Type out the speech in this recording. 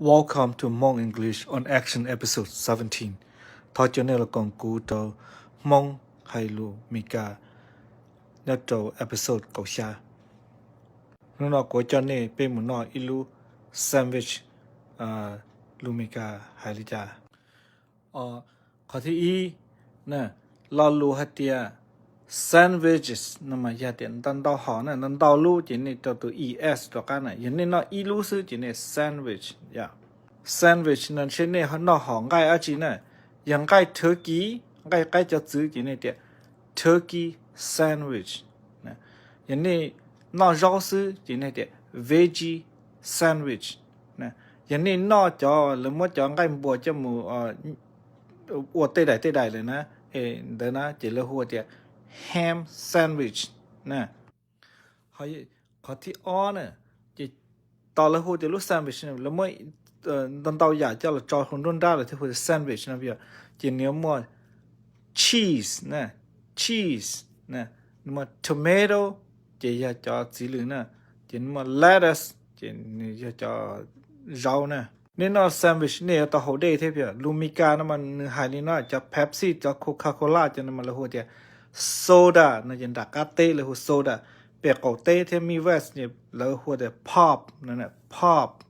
Welcome to Hmong English on Action episode seventeen. Thov caw nej los koom kuv rau Hmoob hais lus Meskas nyob rau episode kaum xya. Hnub no kuv coj nej peb mus noj ib lub sandwich, lus Meskas hais li cas. Qhov thib ib, lo lus hais tias sandwiches no mas yog tias ntau ntau hom na, ntau ntau lub ces nej rau tus es rov qab na. Yog nej noj ib lub xwb ces nej sandwich, yog. Sandwich no ntshe nej noj hom nqaij dab tsi na. Yog nqaij turkey, nqaij qaib cov txwv ces nej tias turkey sandwich. Yog nej noj zaub xwb ces nej tias veggie sandwich. Yog nej noj cov lawv muab cov nqaij npua coj mus ua tej daim tej daim lawm na, ntawd na ces lawv hu tias ham sandwich na. Qhov thib ob na, ces tos lawv hu tias lub sandwich, lawv muab ntau ntau yam coj los tso hu nruab nrab lawm thiaj hu tias sandwich no, ces nws yuav muaj cheese na, cheese, nws muaj tomato, ces yog cov txiv lws na, ces nws muaj lettuce, ces nws yog cov zaub na. Nej noj sandwich nej yuav tau haus dej thiab. Lus Meskas no mas nws hais li no, cov Pepsi, cov Coca-Cola cov no mas lawv hu tias soda no, ces nram qab teb lawv hu soda, pem qaum teb thiab Midwest lawv hu tias pop, pop.